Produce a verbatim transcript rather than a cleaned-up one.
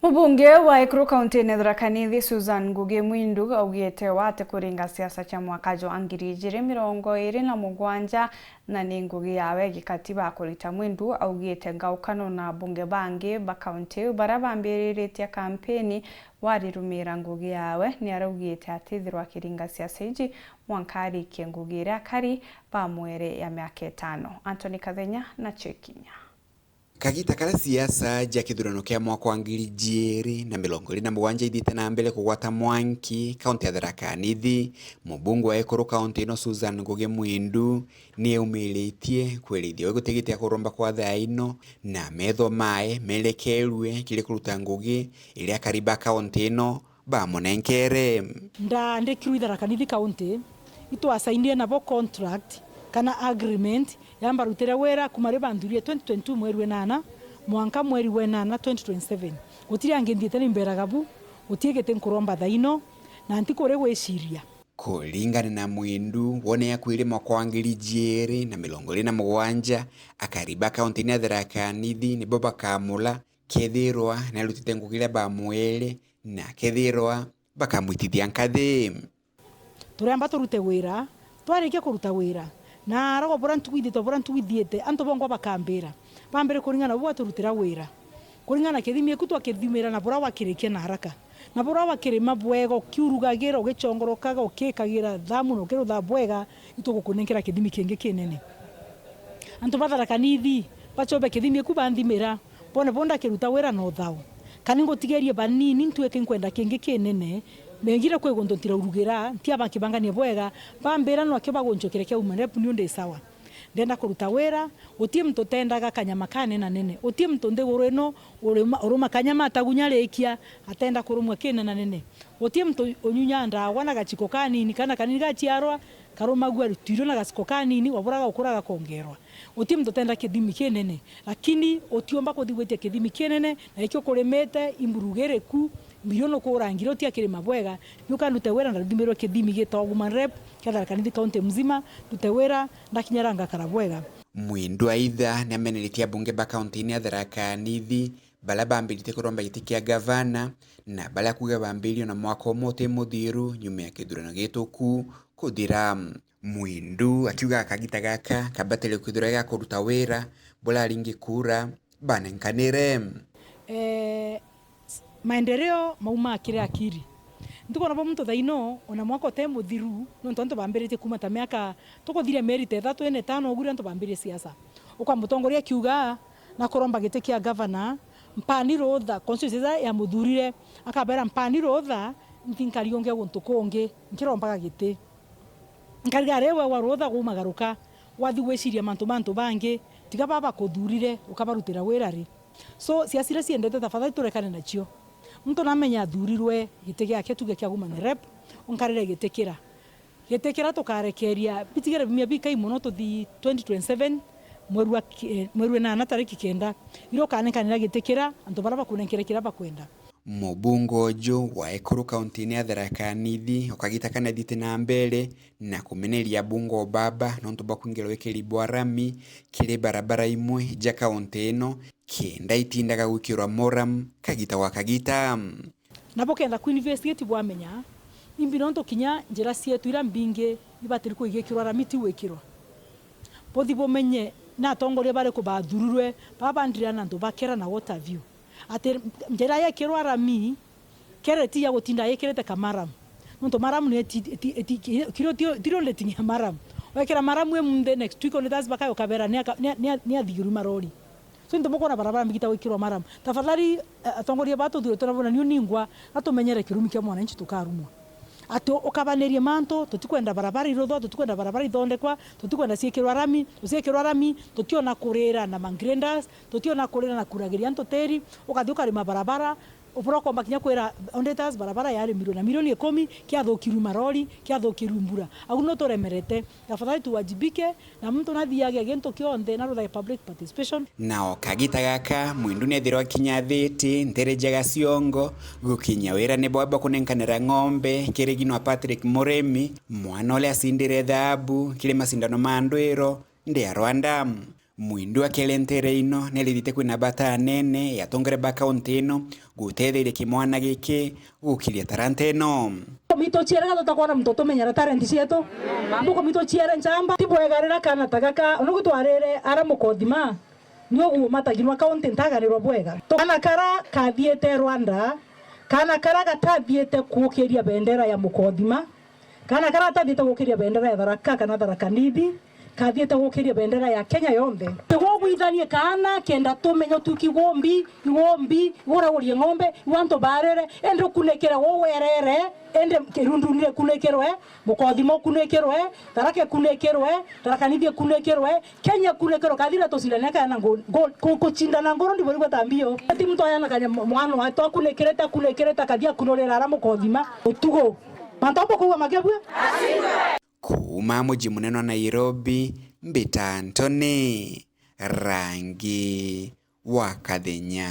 Mubunge wa Ekuru kaunti-ini ya Tharaka Nithi, Susan Ngugi Mwindu, augite we atikuringa siasa cia mwaka jwa ngiri ijiri mirongo iri na mugwanja, na ni ngugi yawe gikatiba kurita. Mwindu augite ngaukano na abunge bangi ba kaunti iu baria bambiriritie kampeni, warirumira ngugi yawe, ni araugite atithirwa akiringa siasa iji mwanka arikie ngugi iria akari ba mweri ya miaka itano. Anthony Kathenya na Chekinya. Kagita karia siasa ja kithurano kia mwaka wa ngiri ijiri na mirongo iri na mugwanja ithiite na mbere kugwata mwanki kaunti ya Tharaka Nithi, mubunge wa Ekuru kaunti ino Susan Ngugi Mwindu ni eumiritie kwerithia we gutigite akuromba kwa thaa ino, na metho mae merekerue kiri kuruta ngugi iria akari ba kaunti ino bamunenkere. Ndandikirwe i Tharaka Nithi County, itwasainire nabo contract kana agreement ya mbarutire wira kuma riu banthurire twenty twenty-two mweri wa inana mwanka mweri wa inana twenty twenty-seven. Gutiri angi nthiite ni mberaga bu, guti giti nkuromba thaino, na ntikuri gwiciria. Kuringana na Mwindu, wone ya kwiri mwaka wa ngiri ijiri na mirongo iri na mugwanja, akari ba kaunti-ini ya Tharaka Nithi nibo bakamula kethirwa narutite ngugi iria bamwere, na kethirwa bakamwitithia nkathi. Turiamba turute wira, twarikia kuruta wira, na arogwa buria ntuku ithiite, buria ntuku ithiite, antu bongwa bakambira, bambire kuringana na bu baturutira wira, kuringana na kithimi eku twakithimira na buria wakirikia na haraka, na buria wakirima bwega, ukiurugagira, ugichongorokaga, ukikagira thamu na ukirutha bwega, itugukunenkera kithimi kingi kinene. Antu ba Tharaka Nithi bachobe kithimi eku banthimira, bone bo ndakiruta wira na uthao. Kani ngutigerie banini, ntuike nkwenda kingi kinene, mengire kwi guntu ntiraurugira, ntiabakibangania bwega, bambira no akio bagunchokere kia Women Rep niu ndi sawa. Ndenda kuruta wira, uti muntu utendaga kanyama kanenanene, uti muntu nthiguru ino uruma, uruma kanyama atagunyarikia, atenda kurumwa kinenanene. Uti muntu unyunya ndagwa na gachiko kanini, kana kanini gachiarwa, karumagua twirio na gachiko kanini, wabura gukura gakongerwa. Uti muntu utenda kithimi kinene, lakini utiumba kuthi gwitia kithimi kinene, na ikio kurimite imburugiriku, mbirio nukurangire uti akirima bwega, niukandute wira na rithimirwe kithimi gitagwa Woman Rep, kia Tharaka Nithi County mzima, ndute wira, ndakinya ra ngakara bwega. Mwindu aitha niameneretie abunge ba kaunti-ini ya Tharaka Nithi, baria bambiritie kuromba giti kia gavana, na baria kuuga bambiririe na mwaka umwe uti muthiru nyuma ya kithurano gituku kuthira. Mwindu akiuga kagita gaka kabatire kwithirwa gakuruta wira buria aringi kura banenkanire. Eh, s-, maendeleo maumaa kiri akiri. Ntukwona bo muntu thaino, ona mwaka uti muthiru, nontu antu bambiritie kuuma ta miaka, tukuthiria mieri ta ithatu, ina, itano, ugu riria antu bambiririe siasa. Ukwa mutongoria akiuga, na kuromba giti kia gavana, mpani rutha, constituency iria yamuthurire, akabera, mpani rutha, nthi nkari ungi guntu kungi, nkirombaga giti. Nkariga ari we wa rutha gumagaruka, wathi gwiciria mantu ma antu bangi, tiga baba bakuthurire, ukabarutira wira ri? So, siasa iria ciendete, tafadhali turekane nacio. Muntu namenya athurirwe giti giake, tuge kia Woman Rep, unkarire giti kira. Giti kira tukarekeria, bitigire bimia bikai mono tuthi twenty twenty-seven, mweri wa ki-, mweri wa inana tariki kenda. Iria ukanenkanira giti kira, antu baria bakunenkere kiria bakwenda. Mubunge uju wa Ekuru kaunti-ini ya Tharaka Nithi ukagita kana thiite na mbere na kumeneria abunge o baba nontu bwa kwingira wikiri bwa rami kiri barabara imwe ja kaunti ino, kenda itindaga gwikirwa moram kagita gwa kagita. Na bukenda ku investigate bwamenya imbi nontu kinya njira cietu iria mbingi ibatiri kwigikirwa rami ti gwikirwa. Buthi bumenye ni atongoria bariku bathurirwe, baba bandira na antu ba Kera na what have you. Ati njira yekirwa rami, Kera iti ya gutinda yikirite ka maram. Nontu maram ni eti-, eti-, eti-, kiro ti, ti ro letting ya maram. Wekira maram imunthi, next week only Thursday bakaya ukabera ni aka-, ni, ni, ni athigirwi marori. So, into bukona barabara mbigita gwikirwa maram. Tafadhali, eh, atongoria ba tuthuritwe nabo na niu ningwa, na tumenyere kirumi kia mwananchi tukarumwa. Ati u-, ukabanirie mantu, tutikwenda barabara iruthwa, tutikwenda barabara ithondekwa, tutikwenda ciikirwa rami, tuciikirwa rami, tutiona kurira na ma graders, tutiona kurira na kuragiria antu tiri, ukathi ukarima barabara, ubura ukomba kinya kwira auditors barabara yarimirwe na milioni ikumi, kiathukirwe marori, kiathukirwe mbura. Au no turemerete. Tafadhali tuwajibike, na muntu nathiage gintu kionthe na ruthae public participation. Nao kagita gaka, Mwindu nethirwa akinya thiti, ntere ja Gaciongo, gukinya wira ni bwaba kunenkanira ng'ombe, kiri ginwa Patrick Murimi, mwana uria acindire thahabu, kiri macindano ma ndwiro, nthi ya Rwanda. Mwindu akere nteere ino nerithite kwina bata anene ya atongore ba kaunti ino gutetheria kimwana giki gukiria taranta ino. Mbuko mitu ciere ga tutakwona muntu tumenyera talent cietu. Mbuko mitu ciere ncamba, ti bwega rira kana ta gaka, ona gutwarire ara mukothima, ni uguo matagirwa kaunti ntaganirwa bwega. Kana kara kathiite Rwanda, kana kara gatathiite kuukiria bendera ya mukothima, kana kara gatathiite guukiria bendera ya Tharaka kana Tharaka Nithi, kathiite guukiria bendera ya Kenya yonthe. Tigwo gwithanie kaana kenda tumenye tu kigumbi, igumbi, iguragurie ng'ombe, igu antu barere, indi ukunikire wo werere, indi kirunduni ikunikirwe, mukothima ukunikirwe, Tharaka ikunikirwe, Tharaka Nithi ikunikirwe, Kenya ikunikirwe, kathira tucindane kana ngo-, ngo-, ku-, kucindana nguru ndiburi gweta mbio. Ti muntu ayana kanya mwana wa twakunikirite, akunikirite, akathi akunurira ara mukothima utugu. Mantu amwe kuuga makebua. Kuuma muji munene wa Nairobi, mbita Anthony Rangi wa Kathenya.